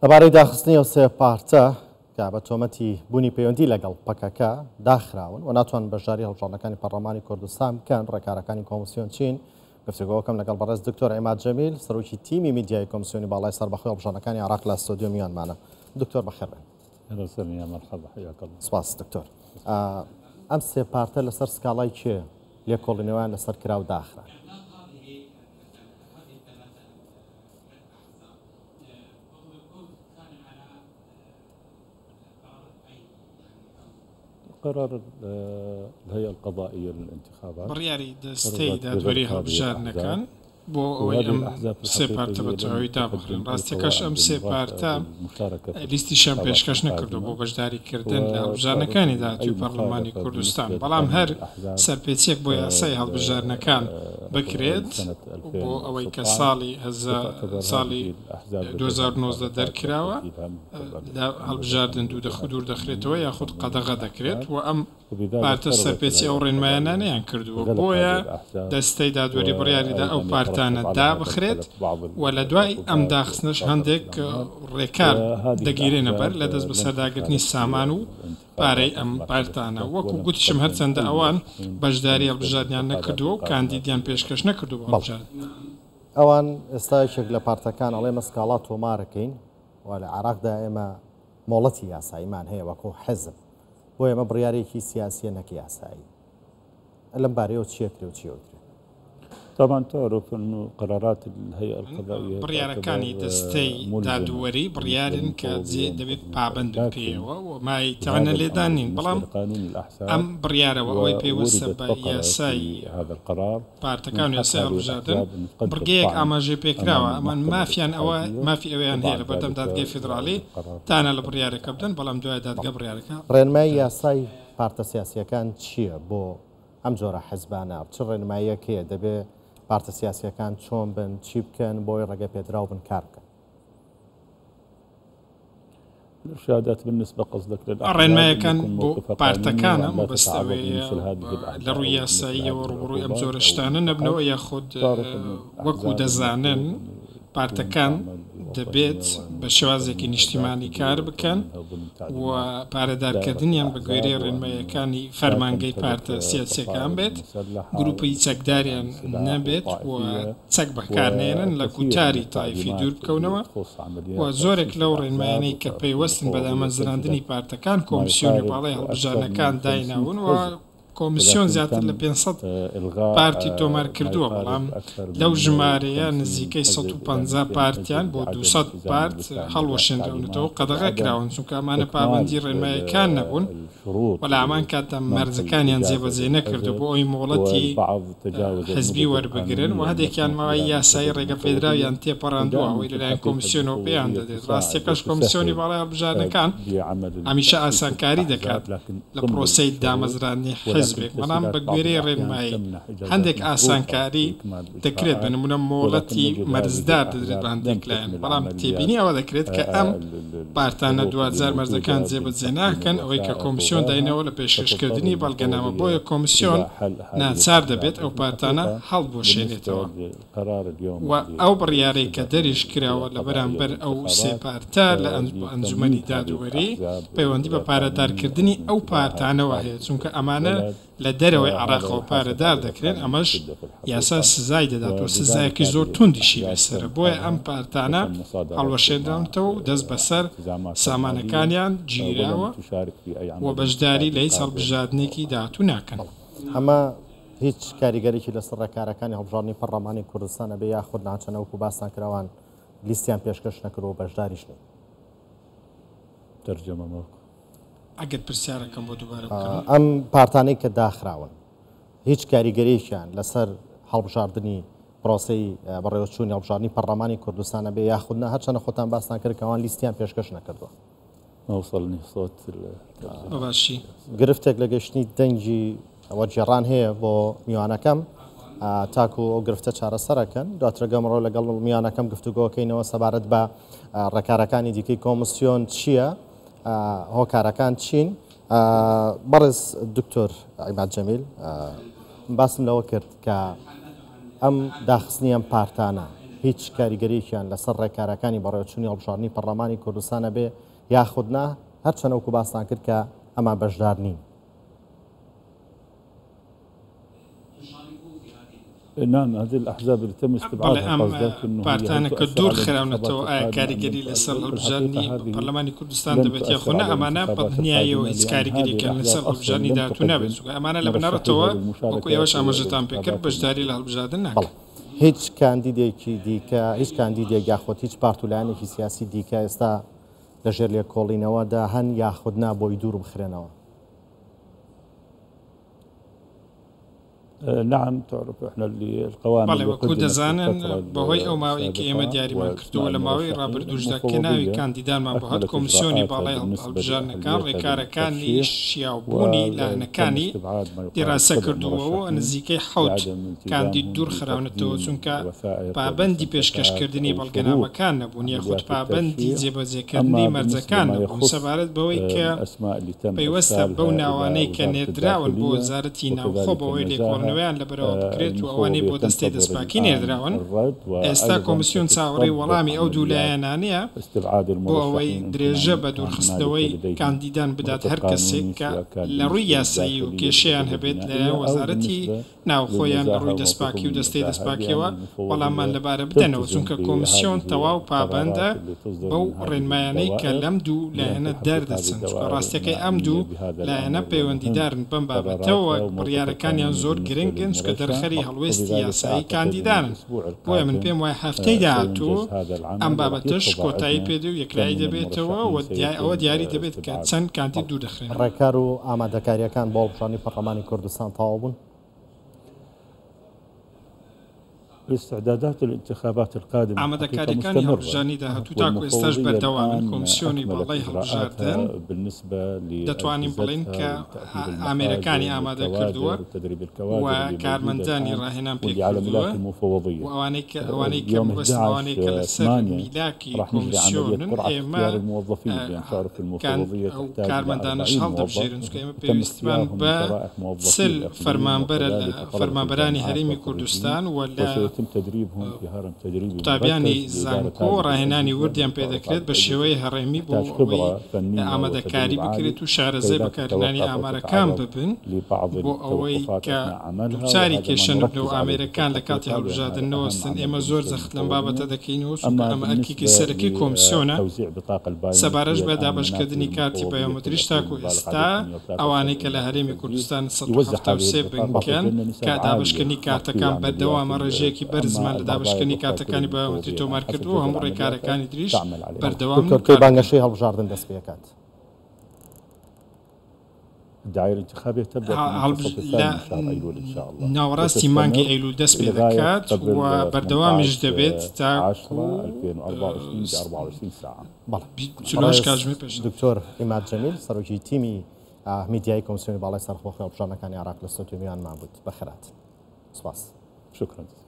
لەبارەی داخستنی ئەو سێ پارتە کە بە تۆمەتی بوونی پەیوەندی لەگەڵ پەکەکە داخراون و ناتوانن بەشداری هەڵبژاردنەکانی پەرلەمانی کوردستان بکەن، ڕێکارەکانی کۆمسیۆن چین؟ گفتوگۆکەم لەگەڵ بەڕێز دکتۆر عیماد جەمیل، سەرۆکی تیمی میدیایی کۆمسیۆنی باڵای سەربەخۆی هەڵبژاردنەکانی عێراق لە ستۆدیۆ میوانمانە. دکتۆر بەخێربێن. اهلا وسهلا يا مرحبا حياك الله. سپاس دکتۆر. ئەم سێ پارتە لەسەر سکاڵای کێ لێکۆڵینەوەیان لەسەر کرا و داخران؟ قرار الهيئة القضائية للانتخابات بڕیاری دەستەی دادوەری هەڵبژاردنەکان بۆ ئەوەی ئەم سێ پارتە بە تەواوی دابخرێن. ڕاستیەکەش ئەم سێ پارتە لیستیشیان پێشکەش نەکردووە بۆ بەشداریکردن لە هەڵبژاردنەکانی داهاتووی پەرلەمانی کوردستان، بەڵام هەر سەرپێچیەک بۆ یاسای هەڵبژاردنەکان بکرێت بۆ ئەوەی کە ساڵی ساڵی 2019 دەرکراوە لە هەڵبژاردن دوور دەخرێتەوە یاخود قەدەغە دەکرێت و ئەم پارتە سەرپێچی ئەو ڕێنمایانانەیان کردووە، بۆیە دەستەی دادوەری بڕیاریدا ئەو پارتانە دابخرێت و لە دوای ئەم داخستنەش هەندێک ڕێکار دەگیرێنە بەر لە دەستبەسەرداگرتنی سامان و پارەی ئەم پارتانە. وەکو گوتیشم هەرچەندە ئەوان بەشداری هەڵبژاردنیان نەکردووە و کاندیدیان پێشکەش نەکردووە بۆ هەڵبژاردن. ئەوان ئێستا یەکێک لە پارتەکان ئەڵێ ئێمە سکاڵا تۆمارەکەین و لە عێراقدا ئێمە مۆڵەتی یاساییمان هەیە وەکو حزب، بۆیە ئەمە بڕیارێکی سیاسیە نەک یاسایی. لەم بارەیەوە چی ئەکرێ و چی ئەوترێ؟ طبعا تعرف انه قرارات الهيئة القضائية بڕیارەکانی دەستەی دادوەری بڕیارن کە جێ دەبێت پابەند بن پێیەوە و مایەی تانە لێدان نین، بەڵام ئەم بڕیارەوە ئەوەی پەیوەستە بە یاسای پارتەکان و یاسای هەڵبژاردن بڕگەیەک ئاماژەی پێکراوە ئەمان مافیان ئەوە مافی ئەوەیان هەیە لەبەردەم دادگای فیدراڵی تانە لە بڕیارەکە بدەن، بەڵام دوای دادگا بڕیارەکە. ڕێنمای یاسای پارتە سیاسییەکان چییە بۆ ئەم جۆرە حزبانە؟ چ ڕێنماییەک هەیە؟ دەبێ پارتە سیاسییەکان چۆن بن، چی بکەن بۆ ئەوەی ڕێگەپێدراو بن کار بکەن؟ ڕێنمایەکان بۆ پارتەکانە، مەبەست ئەوەیە لە ڕووی یاساییەوە ڕووبەڕووی ئەم جۆرە شتانە نەبنەوە یاخود وەکو دەزانن پارتەکان دەبێت بە شێوازێکی نیشتیمانی کار بکەن و پارەدارکردنیان بە گوێرەی ڕێنماییەکانی فەرمانگەی پارتە سیاسیەکان بێت، گروپی چەکداریان نەبێت و چەک بەکارنەیەنن، لە گوتاری تایفی دوور بکەونەوە و زۆرێک لەو ڕێنمایانەی کە پەیوەستن بە دامەزراندنی پارتەکان کۆمسیۆنی باڵای هەڵبژاردنەکان دایناون و کۆمسیۆن زیاتر لە 500 پارتی تۆمار کردووە، بەڵام لەو ژمارەیە نزیکەی 150 پارتیان بۆ 200 پارت هەڵوەشێنراونەتەوە و قەدەغە کراون، چونکە ئەمانە پابەندی ڕێنماییەکان نەبوون و لە هەمان کاتدا مەرجەکانیان جێبەجێ نەکردووە بۆ ئەوەی مۆڵەتی حزبی وەربگرن و هەندێکیان ماوەی یاسایی ڕێگەپێدراویان تێپەڕاندووە ئەوەی لەلایەن کۆمسیۆنەوە پێیان دەدرێت. ڕاستییەکەش کۆمسیۆنی باڵای هەڵبژاردنەکان هەمیشە ئاسانکاری دەکات لە پرۆسەی دامەزراندنی حیزبێک، بەڵام بە گوێرەی ڕێنمایی هەندێک ئاسانکاری دەکرێت، بە نموونە مۆڵەتی مەرجدار دەدرێت بە هەندێک لایەن، بەڵام تێبینی ئەوە دەکرێت کە ئەم پارتانە دواجار مەرجەکان جێبەجێ ناکەن، ئەوەی کە کۆمسیۆن دایناوە لە پێشکەشکردنی بەڵگەنامە، بۆیە کۆمسیۆن ناچار دەبێت ئەو پارتانە هەڵبوەشێنێتەوە. و ئەو بڕیارەی کە دەریش کراوە لە بەرامبەر ئەو سێ پارتە لە ئەنجومەنی دادوەری پەیوەندی بە پارەدارکردنی ئەو پارتانەوە هەیە، چونکە ئەمانە لە دەرەوەی عێراقەوە پارەدار دەکرێن، ئەمەش یاسا سزای دەدات و سزایەکی زۆر توندیشی لەسەرە، بۆیە ئەم پارتانە هەڵوەشێنراونەتەوە و دەست بەسەر سامانەکانیان گیراوە و بەشداری لە هیچ هەڵبژاردنێکی داهاتوو ناکەن. ئەمە هیچ کاریگەریی لەسەر ڕێکارەکانی هەڵبژاردنی پەڕڵەمانی کوردستان ئەبێ یاخود نا چەنە وەکو باستان کرد ئەوان لیستیان پێشکەش نەکردووە و بەشداریش نین؟ ترجمە ماکو. ئەگەر پرسیارەکەم بۆ دووبارە بکەنەوە. ئەم پارتانەی کە داخراون هیچ کاریگەریەکیان لەسەر هەڵبژاردنی پرۆسەی بەڕێوەچوونی هەڵبژاردنی پەڕڵەمانی کوردستان ئەبێ یاخود نا هەرچەنە خۆتان باستان کرد کە ئەوان لیستیان پێشکەش نەکردووە؟ ما وصلني صوت الترجمة. بە باشی. گرفتێک لە گەشتنی دەنگی وەرگێڕان هەیە بۆ میوانەکەم تاکو ئەو گرفتە چارەسەرەکەن دواتر گەمڕۆ لەگەڵ میوانەکەم گفتوگۆکەینەوە سەبارەت بە ڕێکارەکانی دیکەی کۆمسیۆن چییە هۆکارەکان چین بەڕێز دکتۆر عیماد جەمیل باسم لەوە کرد کە ئەم داخستنی ئەم پارتانە هیچ کاریگەریەکیان لەسەر ڕێکارەکانی بەڕێوەچوونی هەڵبژاردنی پەڕلەمانی کوردستان هەبێ یاخود نا، هەرچەند وەکو باستان کرد کە ئەمان بەشدار نین؟ بەڵێ ئەم پارتانە کە دوور خراونەتەوە ئایا کاریگەری لەسەر هەڵبژاردنی پەرلەمانی کوردستان دەبێت یاخۆ نا؟ ئەمانە بەدڵنیاییەوە هیچ کاریگەریەکیان لەسەر هەڵبژاردنی داهاتوو نابێت، چونکە ئەمانە لە بنەڕەتەوە وەکو ئێوەش ئاماژەتان پێکرد بەشداری لە هەڵبژاردن ناکەن. هیچ کاندیدێکی دیکە، هیچ کاندیدێک یاخود هیچ پارت و لایەنێکی سیاسی دیکە ئێستا لەژێر لێکۆڵینەوەدا هەن یاخود نا بۆی دوور بخرێنەوە؟ بەڵێ وەکو دەزانن بەهۆی ئەو ماوەی کە ئێمە دیاریمان کردووە لە ماوەی ڕابردووشدا کە ناوی کاندیدانمان بۆ هات کۆمیسیۆنی باڵای هەڵبژاردنەکان ڕێکارەکانی شیاوبوونی لایەنەکانی دیراسە کردووە و نزیکەی حەوت کاندید دوور خراونەتەوە چونکە پابەندی پێشکەشکردنی بەڵگەنامەکان نەبوون یاخود پابەندی جێبەجێکردنی مەرجەکان نەبوون سەبارەت بەوەی کە پەیوەستە بەو ناوانەی کە نێردراون بۆ وەزارەتی ناوخۆ بەوەی لێکۆڵینەوەیان لەبەرەوە بکرێت و ئەوانەی بۆ دەستەی دەستپاکی نێردراون، ئێستا کۆمیسیۆن چاوەڕێی وەڵامی ئەو دوو لایەنانەیە بۆ ئەوەی درێژە بە دوورخستنەوەی کاندیدان بدات هەر کەسێک کە لەڕووی یاسایی و کێشەیان هەبێت لەلایەن وەزارەتی ناوخۆ یان لە ڕووی دەستپاکی و دەستەی دەستپاکیەوە وەڵاممان لەبارە بدەنەوە، چونکە کۆمسیۆن تەواو پابەندە بەو ڕێنمایانەی کە لەم دوو لایەنە دەردەچن، چونکە ڕاستیەکەی ئەم دوو لایەنە پەیوەندیدارن بەم بابەتەوە، بڕیارەکانیان زۆر گرنگن، چونکە دەرخەری هەڵوێستی یاسایی کاندیدانن، بۆیە من پێم وایە هەفتەی داهاتوو ئەم بابەتەش کۆتایی پێدێ و یەکلایی دەبێتەوە و ئەوە دیاری دەبێت کە چەند کاندید دوور دەخرێنەوە. ڕێکار و ئامادەکارییەکان بۆ هەڵبژاردنی پەرلەمانی کوردستان تەواو بوون؟ ئامادەکارییەکانی هەڵبژاردنی داهاتوو تاکو ئێستاش بەردەوامن، کۆمسیۆنی باڵای هەڵبژاردن دەتوانین بڵێین کە ئامێرەکانی ئامادە کردووە و کارمەندانی ڕاهێنان پێکردووە و ئەوانەی کە ئەوانەی کە مەبەستم ئەوانەی کە لەسەر میلاکی کۆمسیۆنن ئێمە ئەو کارمەندانەش هەڵدەبژێرن چونکە ئێمە پێویستمان بە 40 فەرمانبەرە لە فەرمانبەرانی هەرێمی کوردستان و لە قوتابیانی زانکۆ ڕاهێنانی وردیان پێدەکرێت بە شێوەی هەڕێمی بۆ ئەوەی ئامادەکاری بکرێت و شارەزای بەکارهێنانی ئامارەکان ببن بۆ ئەوەی کە دووچاری کێشە نەبن و ئامێرەکان لە کاتی هەڵبژاردن نەوەستن، ئێمە زۆر جەخت لەم بابەتە دەکەینەوە چونکە ئەمە ئەرکێکی سەرەکی کۆمسیۆنە. سەبارەت بە دابەشکردنی کارتی بایۆمەتریش تاکو ئێستا ئەوانەی کە لە هەرێمی کوردستان 173 بنکەن کە دابەشکردنی کارتەکان بەردەوامە، ڕێژەیەکی بەرزمان لە دابەشکردنی کارتەکانی بایۆمەتری تۆمارکردووە و هەموو ڕێکارەکانی تریش بەردەوامن و دکتۆر کەی کار دەکەن. بانگەشەی هەڵبژاردن دەست پێکات؟ لە ناوەڕاستی مانگی ئەیلول دەست پێدەکات و بەردەوامیش دەبێت تاکو 48 کاتژمێر پێش. دکتۆر عیماد جەمیل سەرۆکی تیمی میدیایی کۆمسیۆنی باڵای سەربەخۆی هەڵبژاردنەکانی عێراق لە ستۆدیۆ میوانمان بوویت. بەخێرهاتن. سوپاس. شكرا.